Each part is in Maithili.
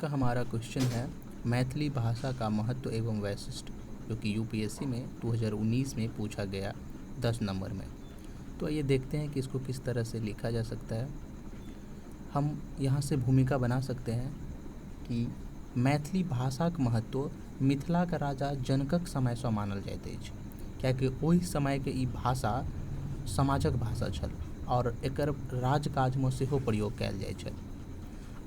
का हमारा क्वेश्चन है मैथिली भाषा का महत्व एवं वैशिष्ट्य, जो कि यूपीएससी में 2019 में पूछा गया 10 नंबर में। तो ये देखते हैं कि इसको किस तरह से लिखा जा सकता है। हम यहाँ से भूमिका बना सकते हैं कि मैथिली भाषाक महत्व मिथिलाक राजा जनकक समयसँ मानल जाइत अछि, कियाकि ओहि समयके ई भाषा समाजक भाषा छल आओर एकर राजकाजमे सेहो प्रयोग कयल जाइत छल।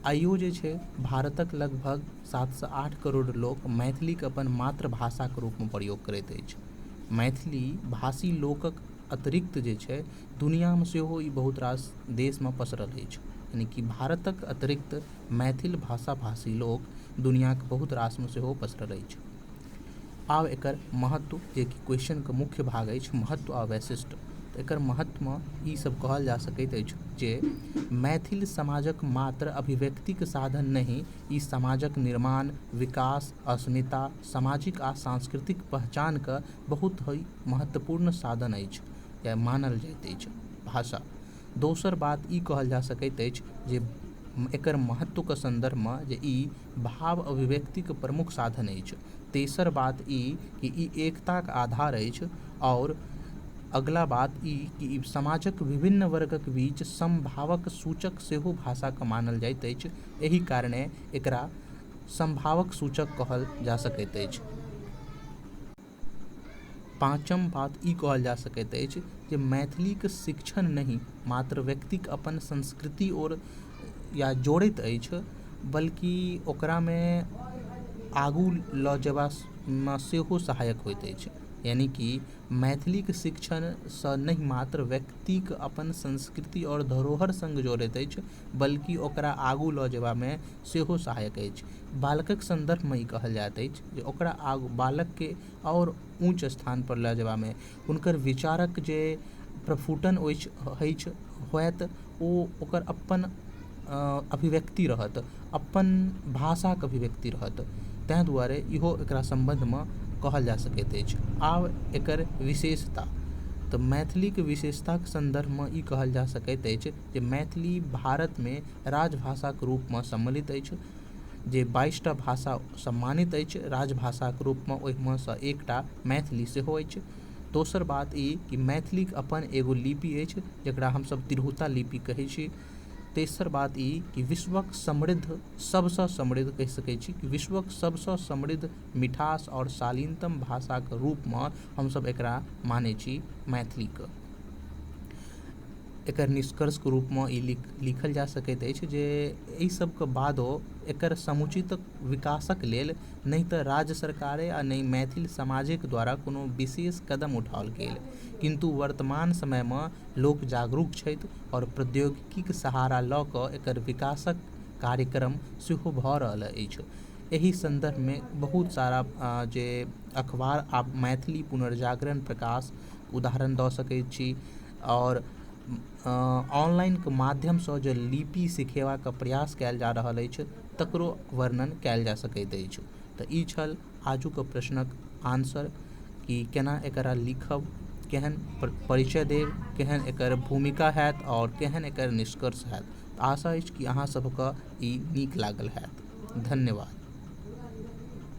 आइयो जे छै भारतक लगभग 7 सँ 8 करोड़ लोक मैथिलीके अपन मातृभाषाके रूपमे प्रयोग करैत अछि। मैथिली भाषी लोकक अतिरिक्त जे छै दुनिआँमे सेहो ई बहुत रास देशमे पसरल अछि, यानि कि भारतक अतिरिक्त मैथिल भाषा भाषी लोक दुनिआँके बहुत रासमे सेहो पसरल अछि। आब एकर महत्व, जेकि क्वेश्चनके मुख्य भाग अछि, महत्व आ वैशिष्ट्य, तऽ एकर महत्वमे ई सब कहल जा सकैत अछि जे मैथिल समाजक मात्र अभिव्यक्तिक साधन नहि, ई समाजक निर्माण, विकास, अस्मिता, सामाजिक आ सांस्कृतिक पहचानके बहुत ही महत्वपूर्ण साधन अछि या मानल जाइत अछि भाषा। दोसर बात ई कहल जा सकैत अछि जे एकर महत्वके सन्दर्भमे जे ई भाव अभिव्यक्तिके प्रमुख साधन अछि। तेसर बात ई कि ई एकताके आधार अछि। आओर अगला बात ई कि ई समाजक विभिन्न वर्गक बीच समभावक सूचक सेहो भाषाके मानल जाइत अछि। एहि कारणे एकरा समभावक सूचक कहल जा सकैत अछि। पाँचम बात ई कहल जा सकैत अछि जे मैथिलीके शिक्षण नहि मात्र व्यक्तिके अपन संस्कृति आओर या जोड़ैत अछि, बल्कि ओकरामे आगू लऽ जेबामे सेहो सहायक होइत अछि। यानि कि मैथिलीके शिक्षणसँ नहि मात्र व्यक्तिके अपन संस्कृति आओर धरोहर सङ्ग जोड़ैत अछि, बल्कि ओकरा आगू लऽ जेबामे सेहो सहायक अछि। बालकक सन्दर्भमे ई कहल जाइत अछि जे ओकरा आगू, बालकके आओर ऊँच स्थान पर लऽ जेबामे हुनकर विचारक जे प्रफुटन अछि होयत, ओ ओकर अपन अभिव्यक्ति रहत, अपन भाषाके अभिव्यक्ति रहत। ताहि दुआरे इहो एकरा सम्बन्धमे कहल जा सकैत अछि। आब एकर विशेषता, तऽ मैथिलीके विशेषताके सन्दर्भमे ई कहल जा सकैत अछि जे मैथिली भारतमे राजभाषाके रूपमे सम्मिलित अछि। जे 22टा भाषा सम्मानित अछि राजभाषाके रूपमे, ओहिमे सँ एकटा मैथिली सेहो अछि। दोसर बात ई कि मैथिलीके अपन एगो लिपि अछि, जकरा हमसभ तिरहुता लिपि कहै छी। तेसर बात ई कि विश्वक समृद्ध, सबसँ समृद्ध कहि सकै छी कि विश्वक सबसँ समृद्ध, मिठास आओर शालीनतम भाषाके रूपमे हमसभ एकरा मानै छी मैथिलीके। एकर निष्कर्षके रूपमे ई लिखल जा सकैत अछि जे एहि सबके बादो एकर समुचित विकासक लेल नहि तऽ राज्य सरकारे आ नहि मैथिल समाजेके द्वारा कोनो विशेष कदम उठाओल गेल, किन्तु वर्तमान समयमे लोक जागरूक छथि आओर प्रौद्योगिकीके सहारा लऽ कऽ एकर विकासक कार्यक्रम सेहो भऽ रहल अछि। एहि सन्दर्भमे बहुत सारा जे अखबार आब मैथिली पुनर्जागरण प्रकाश उदाहरण दऽ सकैत छी, आओर ऑनलाइनके माध्यमसँ जे लिपि सिखेबाक प्रयास कयल जा रहल अछि तकरो वर्णन कयल जा सकैत अछि। तऽ ई छल आजुक प्रश्नक आंसर कि केना एकरा लिखब, केहन परिचय देब, केहन एकर भूमिका हैत आओर केहन एकर निष्कर्ष हैत। आशा अछि कि अहाँ सबके ई नीक लागल हैत। धन्यवाद।